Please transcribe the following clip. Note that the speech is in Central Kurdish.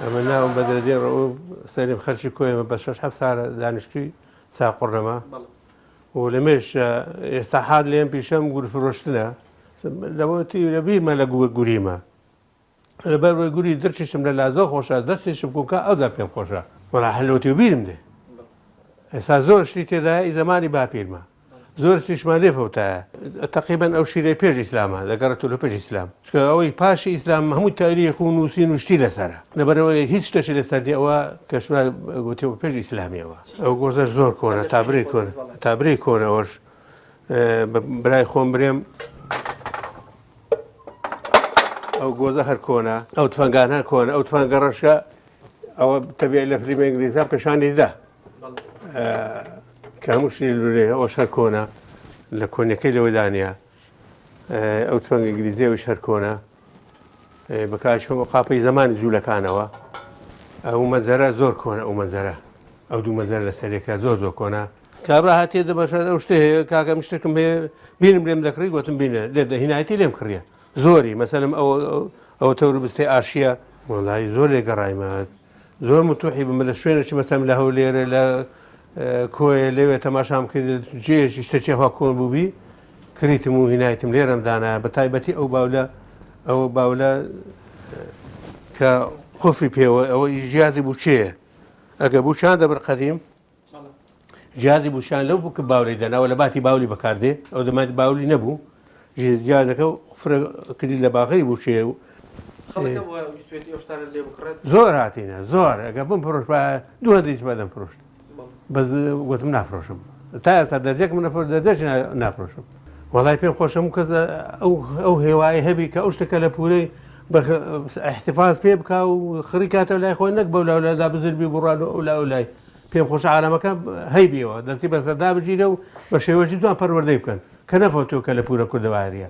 ئەمە ناوم بەدرەدین ڕەئوف سەلیم خەلکی کۆیەمە بە شەش حەفت سالە دانیشتووی ساقوڕنەمە و لەمێژ ئێستا حات لێم پیشەم گور فرۆشتنە لەوەتی لە بیرمە لە گوریمە لەبەر وەی گوری درچیشم لە لا زۆر خۆشە دەستیشم کوکا ئەوجا پێم خۆشە وەڵا هەر لەوەتی بیرم دێ ئێستا زۆر شتی تێدایە ئی زەمانی باپیرمە زۆر شتیشمان لێ فەوتایە تەقریبەن ئەو شیرەی پێش ئیسلامە دەگەڕێتەوە لە پێش ئیسلام چونکە ئەوەی پاشی ئیسلام هەموو تاریخ و نووسین و شتی لەسەرە لەبەرئەوەی هیچ شتێکی لەسەر نییە ئەوە کەشما گوتی پێش ئیسلامیەوە ئەو گۆزەش زۆر کۆنە تابرێ کۆنە تابرێ کۆنە ئەوەش برای خۆم برێم ئەو گۆزە هەر کۆنە ئەو تفەنگان هەر کۆنە ئەو تفەنگە ڕەشە ئەوە تەبیعی لە فلیمە ئینگلیزان پێشانی دا کە هەموو شتی لولێ ئەوەش هەر کۆنە لە کۆنیەکەی لەوەدا نییە ئەو تفەنگ ئینگلیزی ئەویش هەر کۆنە بەکارچوە قاپەی زمانی جوولەکانەوە ئەو مەزەرە زۆر کۆنە ئەو مەزەرە ئەو دوو مەزەر لە سەرێکە زۆر زۆر کۆنە کابرا هاتیە دەبەشە ئەو شتێ هەیە کاکە من شتێکم هەیە بینم لێم دەکڕی گوتم بینە لێ هینایەتی لێم کڕیە زۆری مەسەلم ئەو ئەو تەور بستەی ئاشیە وەڵی زۆر لێ گەڕایمە زۆر متوحی بم لە شوێنێکی مەسەلم لە هەولێرە لە کۆیە لەوێ تەماشام کرد جێیەکی شتێکی هەوا کۆن بووبی کریتم و هینایتم لێرەم دانایە بە تایبەتی ئەو باولە ئەو باولە کە قفی پێوە ئەوە جیازی بوو چێە ئەگە بوو چیان دەبر قەدیم جیازی بوشیان لەو بوو کە باولی دەناوە لە باتی باولی بەکاردێ ئەو دەمات باولی نەبوو جیازەکە و فرە کردی لە باغی بووچێ و زۆر هاتینە زۆر ئەگە بم فرۆش دوو هەندێک بەدەم فرۆشت بەس گوتم نافرۆشم تا ئێستا دەرجێکم نەفرۆش دەرجێک نافرۆشم وەڵای پێم خۆشە هەموو کەس ئەو ئەو هێوایە هەبی کە ئەو شتەکە لە پورەی احتفاظ پێ بکا و خڕی کاتەوە لای خۆی نەک بەو لاولادا بزر بی بڕان و ئەو لا ئەو لای پێم خۆشە عالەمەکە هەیبیەوە دەستی بەسەردا بگیرە و بە شێوەیەکی جوان پەروەردەی بکەن کە نەفەوتووە کە لە پورە کوردەواریە.